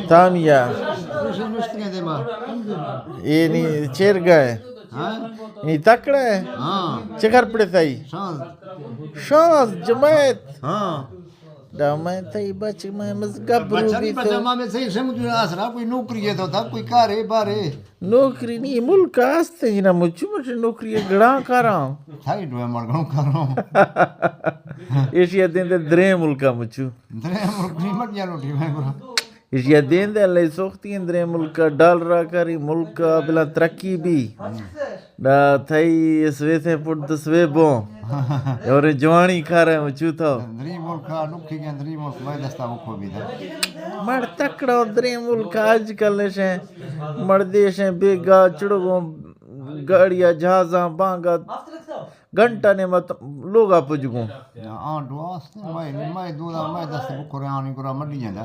تامیا۔ اسے نشتگیں دیما۔ اے نی چیرگا ہے۔ ہاں؟ نی تکڑا ہے۔ ہاں۔ چکر پڑے تھائی؟ شانز۔ شانز جماعت۔ ہاں۔ دا میں تئی بچ میں مز گبرو بچہ نہیں، بیتو۔ بچہ ماں میں صحیح سمجھ میں آسرا، کوئی نوکری ہے تو تھا، کوئی کار ہے، بار ہے۔ نوکری نہیں، ملک آستے جنا مچو مچ نوکری ہے، گڑا کاراں۔ تھائی ڈوے مر گڑا کاراں۔ ایشیا دین دے درے ملکا مچو۔ درے ملک نہیں مر جانو ٹھیک ہے برا۔ ایشیا دین دے اللہ سوختی اندرے ملک ڈالر کاری ملک بلا ترقی بھی۔ دا تھئی اس ویسے پٹ دس وے بو۔ اور جوانی کھارے مچو تو۔ درے ملک نکھی گئے، درے ملک میں دستا وہ کو بھی تھا۔ مڑ تکڑا درے ملک آج کل شے۔ مڑ دیشیں بیگا چڑو گاڑیا جہازاں بانگا گھنٹہ نے مت لوگا پجگوں۔ آن دعا است، میں، میں دودا، میں دست بکھرے آنی گرا مڈی جندا۔